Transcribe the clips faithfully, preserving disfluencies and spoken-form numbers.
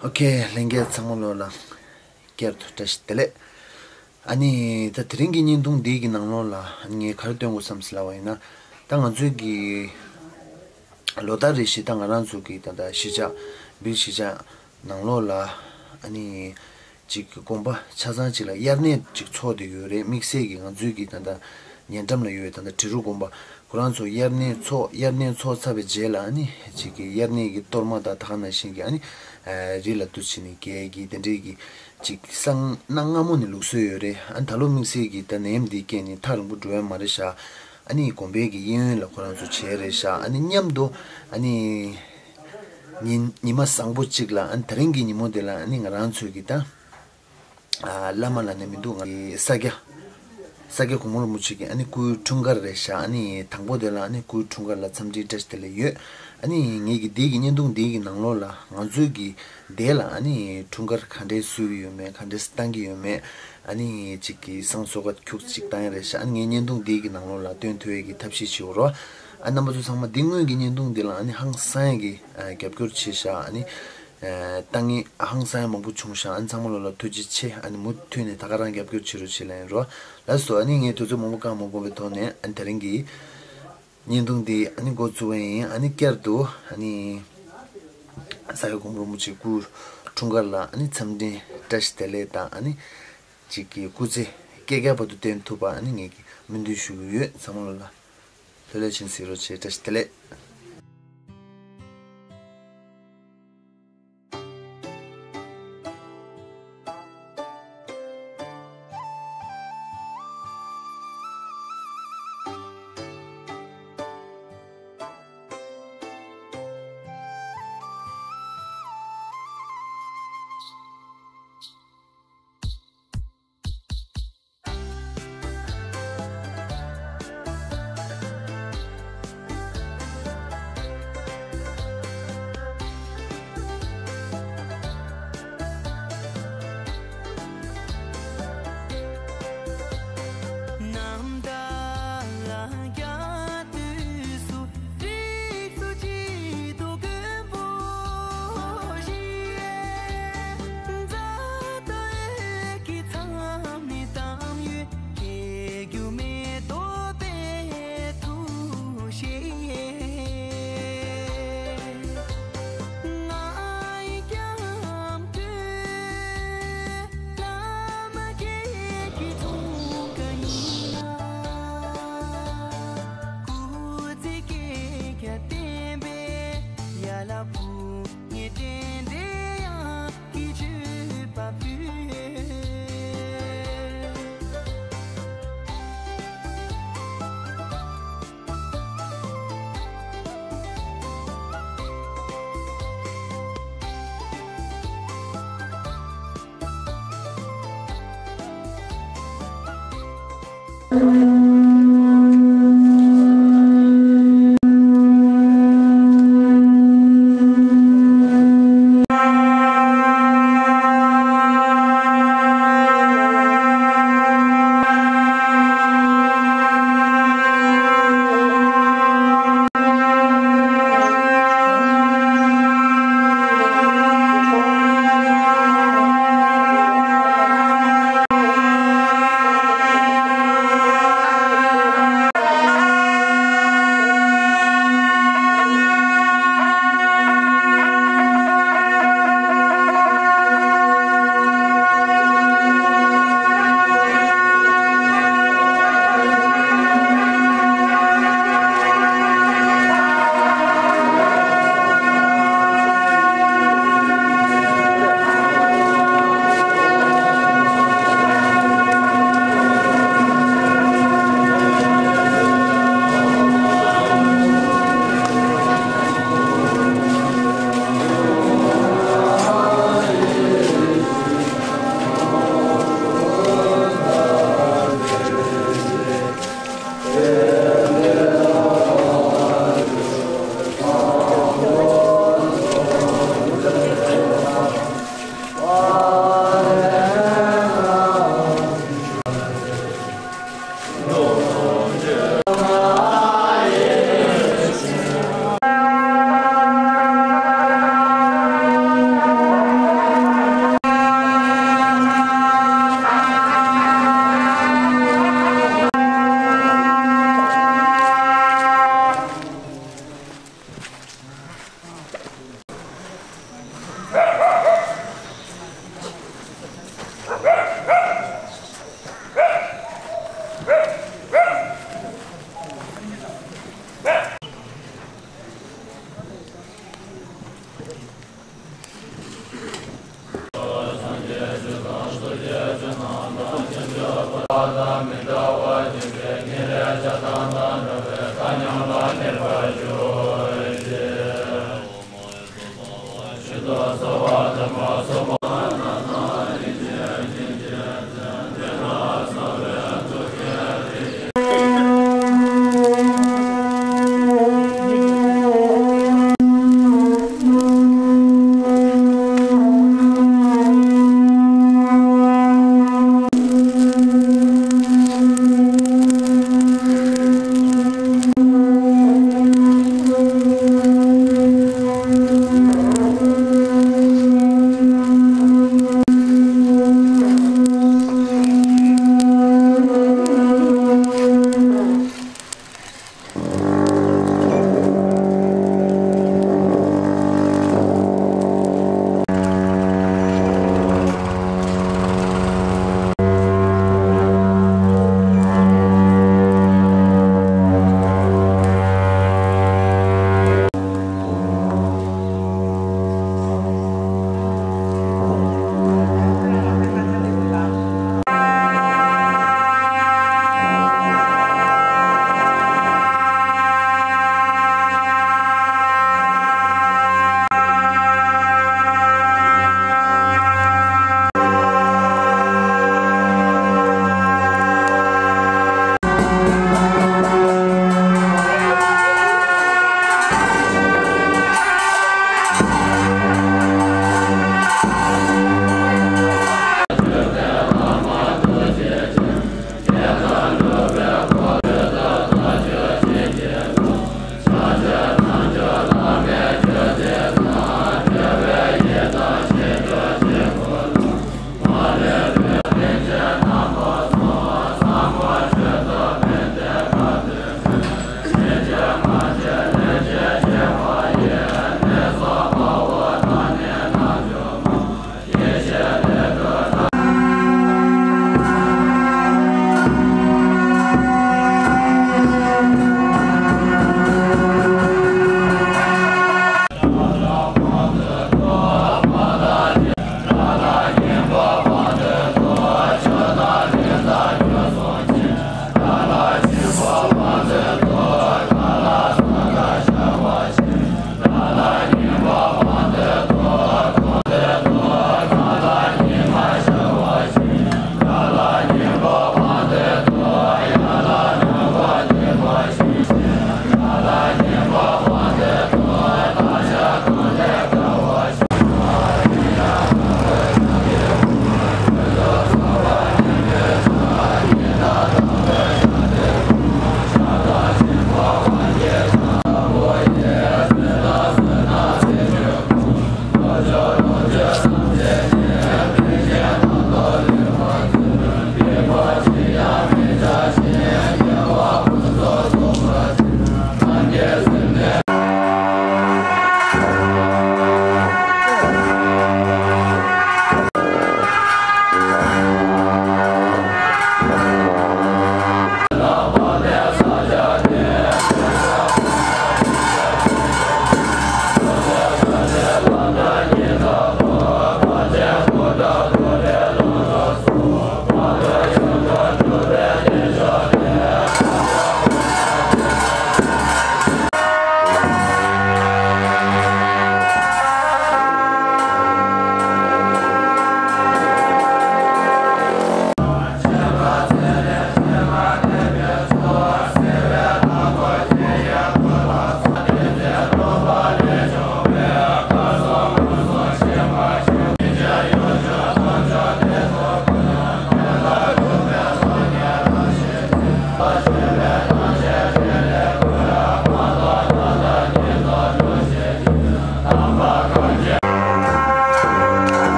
ཨོ་ཁེ། ལྷན་རྒྱས་ཚང་མ་ལོ་ལ་བསྐྱར་དུ་བཀྲ་ཤིས་བདེ་ལེགས། ཨ་ནི་ད་དེ་རིང་གི་བརྙན་ཐུང་འདི་གི་ནང་ལོགས་ལ་ཨ་ནི་ངས་ག་རེ་སྟོན་དགོས་བསམ་ཟེར་ལབ་པ་ཡིན་ན། ད་ང་ཚོའི་གི་ལོ་ལྟར་རེ་བཞིན་ད་ང་རང་ཚོ་གི་ད་ལྟ་གཞིས་ཆགས་བིལ་གཞིས་ཆགས་ནང་ལོགས་ལ་ཨ་ནི་ཅིག་དགོན་པ་ཆ་ཚང་ཅིག་ལ་དབྱར་གནས་ཅིག་ཚོགས་བསྡད་ཡོད་རེད། དམིགས་བསལ་གྱི་ང་ཚོའི་གི་ད་ལྟ་ཉེ་འགྲམ་ལ་ཡོད་ད་ལྟ་བྲི་རུ་དགོན་པ། ཁོ་རང་ཚོ་དབྱར་གནས་ཚོགས། དབྱར་གནས་ཚོགས་ཚར་བའི་རྗེས་ལ་ཨ་ནི་ཅིག་གི་དབྱར་གནས་ཀྱི་གཏོར་མ་དང་ད་ག་ནང་བཞིན་གྱི་ཨ་ནི་རི་ལ་འདུ་བྱེད་ནས་རྒྱལ་གྱི་དེ་འདྲའི་གི་ཅིག་གནའ་སྔ་མོ་ནས་ལུགས་སྲོལ་ཡོད་རེད། ཨ་ནི་ད་ལོ་དམིགས་བསལ་གྱི་ད་ནད་ཡམས་འདིའི་རྐྱེན་ནས་ཐག་རིང་པོ་འགྲོ་ཡ་མ་རེད་ཤག་ཨ་ནི་དགོན་པའི་གི་གཡས་གཡོན་ལ་ཁོ་རང་ཚོ་བྱས་རེད་ཤག་ཨ་ནི་མཉམ་དུ་ཨ་ནི་ཉིན་ཉི་མ་བཟང་པོ་གཅིག་ལ་ཨ་ནི་དེ་རིང་གི་ཉིན་མོ་དེ་ལ་ཨ་ནི་ང་རང་ཚོའི་གི་ད་ཨ་བླ་མ་ལབ་ནས་མི་འདུག་ང་ས་སྐྱ་ས་སྐྱ་གོང་མ་རིན་པོ་ཆེ་གི་ཨ་ནི་སྐུའི་འཁྲུངས་སྐར་རེད་ཤག་ཨ་ནི་དང་པོ་དེ་ལ་ཨ་ནི་སྐུའི་འཁྲུངས་སྐར་ལ་འཚམས་འདྲི་བཀྲ་ཤིས་བདེ་ལེགས་ཡོད། ཨ་ནི་ངེད་ཀྱི་འདི་གི་བརྙན་ཐུང་འདི་གི་ནང་ལོགས་ལ་ང་ཚོའི་གི་དེ་ལ་ཨ་ནི་འཁྲུངས་སྐར་ག་འདྲས་བཟོ་གི་ཡོད་མེད། ག་འདྲས་བཏང་གི་ཡོད་མེད། ཨ་ནི་ཅིག་གི་བསང་གསོལ་ཁ་ཁྱུག་ཅིག་བཏང་ཡ་རེད་ཤག་ཨ་ནི་ངའི་བརྙན་ཐུང་འདི་གི་ནང་ལོགས་ལ་སྟོན་ཐུབ་ཡ་གི་ཐབས་ཤེས་བྱེད་འོ་རོ། ཨ་རྣམ་པ་ཚོ་ཚང་མ་འདི་སྔོན་གྱི་བརྙན་ཐུང་འདི་ལ་ཨ་ནི་ཧང་སང་ཡ་གི་ཨ་རྒྱབ་སྐྱོར་བྱས་ཤག་ཨ་ནི་ཨ་ལྟ་ངན་ཧང་སང་ཡ་མང་པོ་བྱུང་ཤག་ཨ་ནི་ཚང་མ་ལོ་ལ་ཐུགས་རྗེ་ཆེ། ཨ་ནི་མུ་མཐུད་ནས་ད་ག་རང་རྒྱབ་སྐྱོར་བྱེད་རོགས་བྱེད་ལབ་ཡིན་རོ། ལགས་སོ། ཨ་ནི་ངས་དུས་ཚོད་མང་པོ་བཀག་མ་དགོས་པའི་ཐོག་ནས་ཨ་ནི་དེ་རིང་གི་བརྙན་ཐུང་འདི་ཨ་ནི་འགོ་བཙུགས་པ་ཡིན། ཨ་ནི་བསྐྱར་དུ་ཨ་ནི་ས་སྐྱ་གོང་མ་རིན་པོ་ཆེ་སྐུ་འཁྲུངས་སྐར་ལ་ཨ་ནི་འཚམས་འདྲི་བཀྲ་ཤིས་བདེ་ལེགས་དང་ཨ་ནི་ཅིག་གི་སྐུ་ཚེ་བསྐལ་བརྒྱ་བར་དུ་བརྟན་ཐུབ་པ་ཨ་ནི་ངེད་ཀྱིས་སྨོན་འདུན་ཞུ་གི་ཡོད། ཚང་མ་ལོ་ལ་ལྷོད་ལྷོད་བྱས་གཟིགས་རོགས་བྱེད། བཀྲ་ཤིས་བདེ་ལེགས།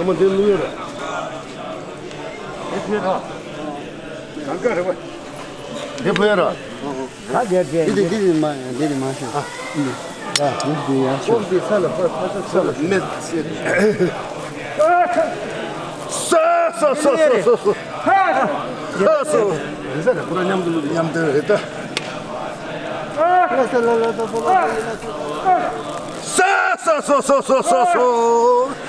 མོ་འདི་བླུག་ཡོད་ར། འདི་ཕུལ་ར། གང་ག་རེད་བ། འདི་ཕུལ་ཡོད་ར། ག་རེ་རེད། འདི་འདི་འདི་མ་འདི་འདི་མ་ཤེས། ཨ། ཡ་འདི་འདི་ཡ་ཤོག་འདི་ས་ལ་ཕར་ཕར་ས་ལ་མེད་ཟེར། ས་ས་ས་ས་ས་ས། ས་ས། འདི་ས་ལ་ཁོ་རང་མཉམ་དུ་མཉམ་དུ་རེད་ད། ས་ས་ས་ས་ས་ས།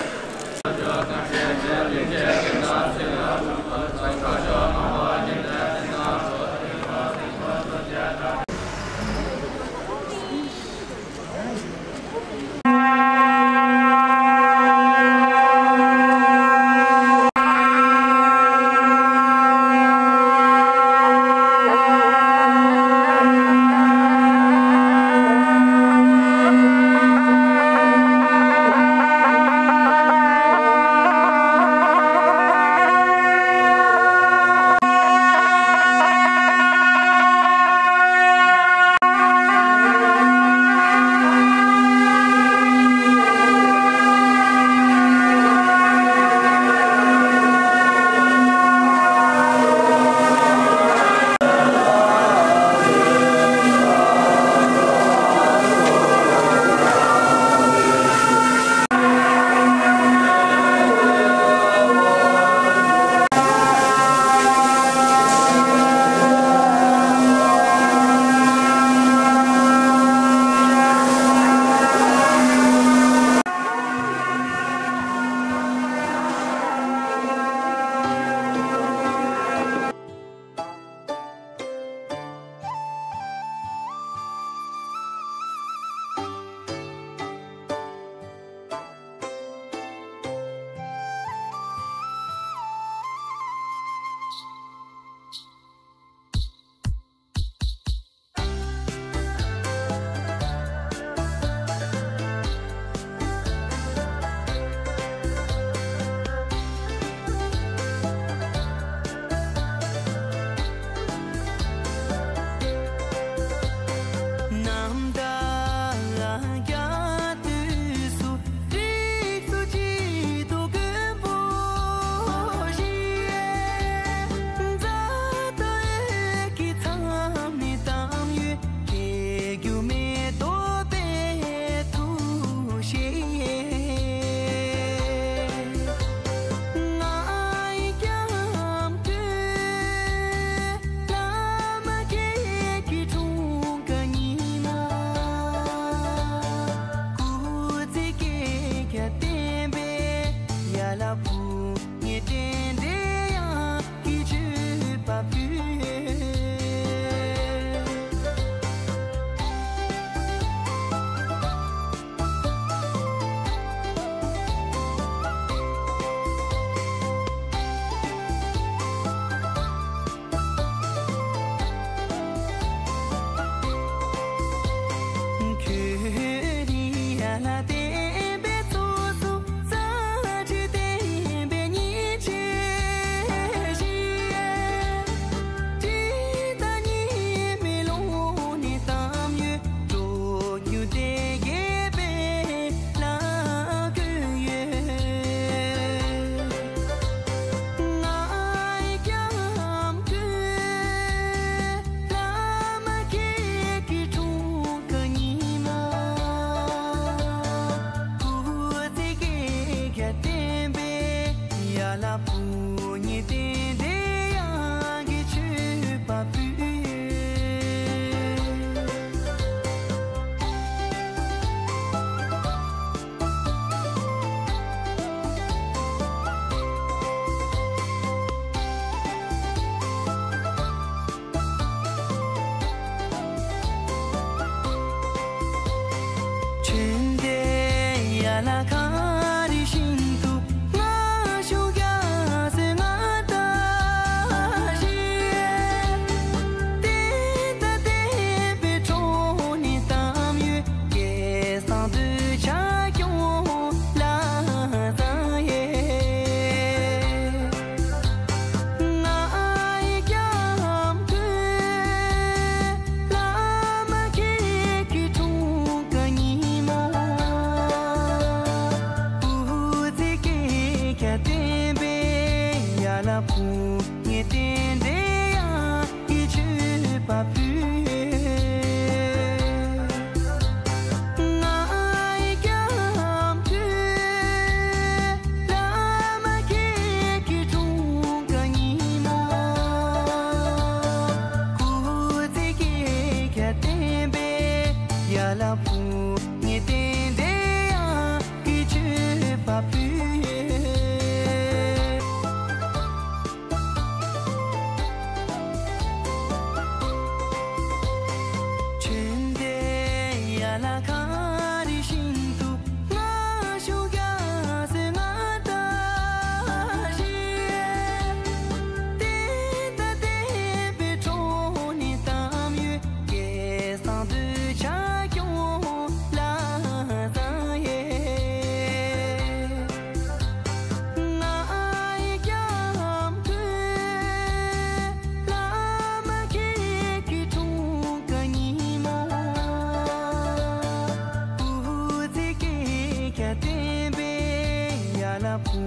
ལ་ཕུ་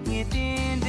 ངེ་ཏན་